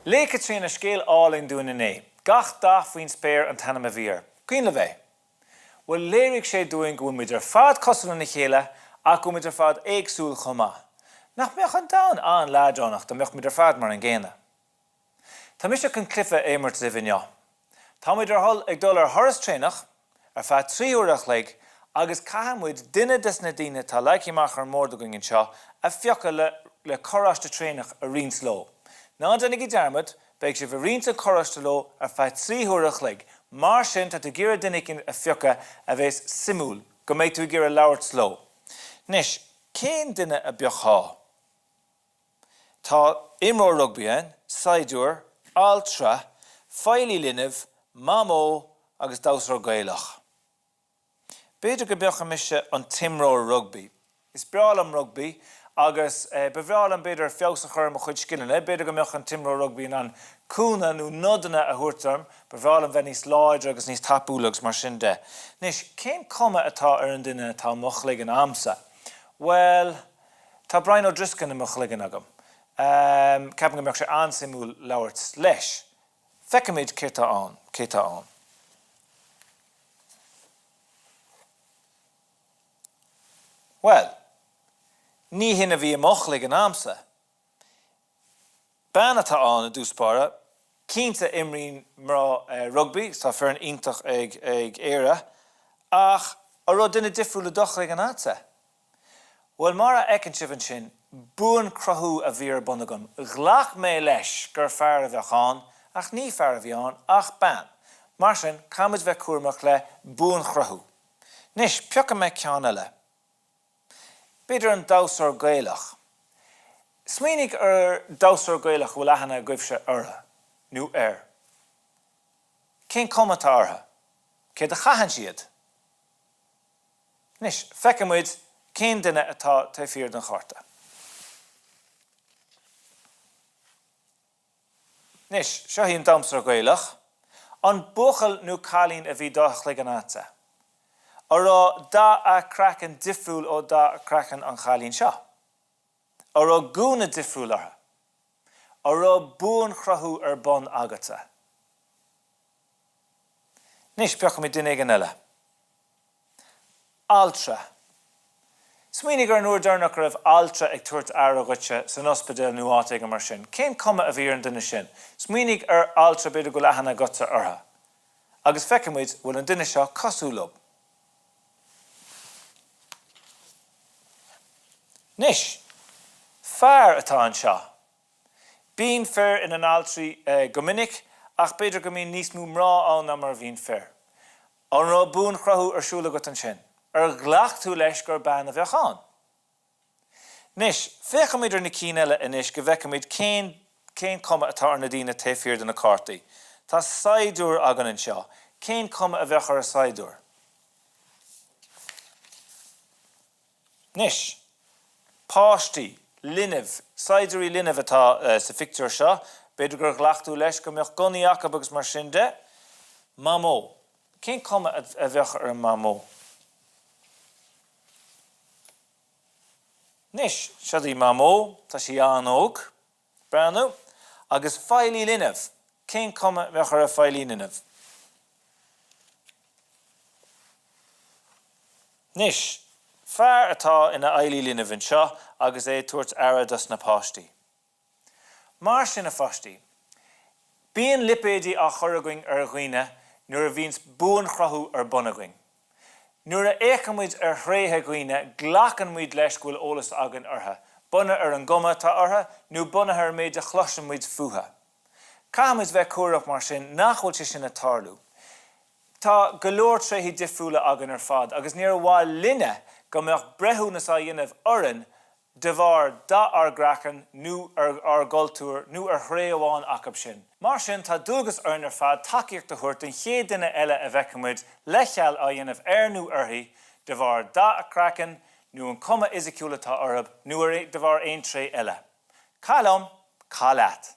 Léigh Caitríona scéal álainn dúinn inné. Gach Dath Faoin Spéir an t-ainm a bhí air. Cuimhin libh é? Bhuel, léirigh sé dúinn go bhfuil muid ar fad cosúil lena chéile ach go bhfuil muid ar fad éagsúil chomh maith. Nach mbeadh an domhan an-leadránach dá mbeadh muid ar fad mar an gcéanna? Tá mise chun cluiche a imirt libh inniu. Tá muid ar dhul ag dul ar thuras traenach ar feadh 3 huaire a chloig agus caithfidh muid duine des na daoine atá leagtha amach ar an mbord againn anseo a phiocadh le le carráiste traenach a roinnt leo. Ná déanaigí dearmad, Beidh sibh ag roinnt an carráiste leo ar feadh 3 huaire a chloig, mar sin tá tú ag iarraidh duine éicint a phiocadh a bhéas suimiúil, go mbeidh tú ag iarraidh labhairt leo. Anois, cén duine a bpiocfá? Tá imreoir rugbaí ann, saighdiúir, altra, feighlí linbh, mamó agus damhsóir Gaelach. B'fhéidir go bpiocfaidh mise an t-imreoir rugbaí. Is breá liom rugbaí agus ba bhreá liom, b'fhéidir, feabhas a chur ar mo chuid scileanna. B'fhéidir go mbeadh an t-imreoir rugbaí in ann cúnamh nó nodanna a thabhairt dom. Ba bhreá liom bheith níos láidre agus níos tapúla agus mar sin de. Anois, cén cuma atá ar an duine atá i mo chloigeann a'msa? Bhuel, tá Brian O'Driscoll i mo chloigeann agam. Ceapaim go mbeadh sé an-suimiúil labhairt leis. Feicfimid cé tá ann, cé tá ann. Bhuel, ní hin a bhí i mo chloigeann a'msa. Bean atá ann i dtús báire. Cinnte imríonn mná rugbaí, tá foireann iontach ag Éire, ach an raibh duine difriúil i do chloigeann a'dsa? Bhuel, mar a fheiceann sibh ansin, buanchruthú a bhí ar bun agam. Ghlac mé leis gur fear a bheadh ann, ach ní fear a bhí ann, ach bean. Mar sin, caithfidh muid bheith cúramach le buanchruthú. Anois, piocfaidh mé ceann eile. B'fhéidir an damhsóir Gaelach. Smaoinigh ar dhamhsóir Gaelach a bhfuil aithne agaibhse orthu, nó air. Cén cuma atá orthu? Céard a chaitheann siad? Anois, feicfidh muid cén duine atá taobh thiar den chárta. Anois, seo í an damhsóir Gaelach. An buachaill nó cailín a bhí i do chloigeann a'dsa? An raibh dath a craiceann difriúil ó dath craiceann an chailín seo? An raibh gúna difriúil orthu? An raibh buanchruthú ar bun agatsa? Anois, piocfaimid duine éigin eile. Altra. Smaoinigh ar an uair deireanach go raibh altra ag tabhairt aire dhuitse san ospidéal nó áit éigin mar sin. Cén cuma a bhí ar an duine sin? Smaoinigh ar altra b'fhéidir go bhfuil aithne agatsa orthu. Agus feicfidh muid bhfuil an duine seo cosúil leo. Anois, fear atá anseo. Bíonn fir ina n-altraí go minic ach b'fhéidir go mbíonn níos mó mná ann ná mar a bhíonn fir. An raibh buanchruthú ar siúl agat ansin? Ar ghlac tú leis gur bean a bheadh ann? Anois, féachfaimid ar na cinn eile anois go bhfeicfimid cén cén cuma atá ar na daoine taobh thiar de na cártaí. Tá saighdiúir againn anseo. Cén cuma a bheadh ar an saighdiúir? Anois, páistí, linbh, saighdiúirí linbh atá sa phictiúr seo. B'fhéidir gur ghlac tú leis go mbeadh gunnaí acu agus mar sin de. Mamó. Cén cuma a bheadh ar an mamó? Anois, seo í mamó. Tá sí an-óg. Breathnú. Agus feighlí linbh. Cén cuma a bheadh ar an feighlí linbh? Anois, fear atá ina fheighlí linbh anseo agus é ag tabhairt aire dos na páistí. Mar sin, a pháistí, bíonn lipéidí á chur againn ar dhaoine nuair a bhíonns buanchruthú ar bun againn. Nuair a fhéachann muid ar thréithe dhaoine, glacann muid leis go bhfuil eolas againn orthu, bunaithe ar an gcuma atá orthu nó bunaithe ar an méid a chloiseann muid fúthu. Caithfidh muid bheith cúramach mar sin nach bhfuil sé sin ag tarlú. Tá go leor tréithe difriúla againn ar fad agus níor mhaith linne go mbeadh breithiúnas á dhéanamh orainn de bharr dath ár gcraiceann nó ar ár gcultúr nó ar thréith amháin acu sin. Mar sin, tá dualgas orainn ar fad tacaíocht a thabhairt don chéad duine eile a bhfeicfidh muid leithcheal á dhéanamh air nó uirthi de bharr dath a craicinn nó an cuma fhisiciúil atá orthu nó de bharr aon tréith eile. Caith liom, caith leat!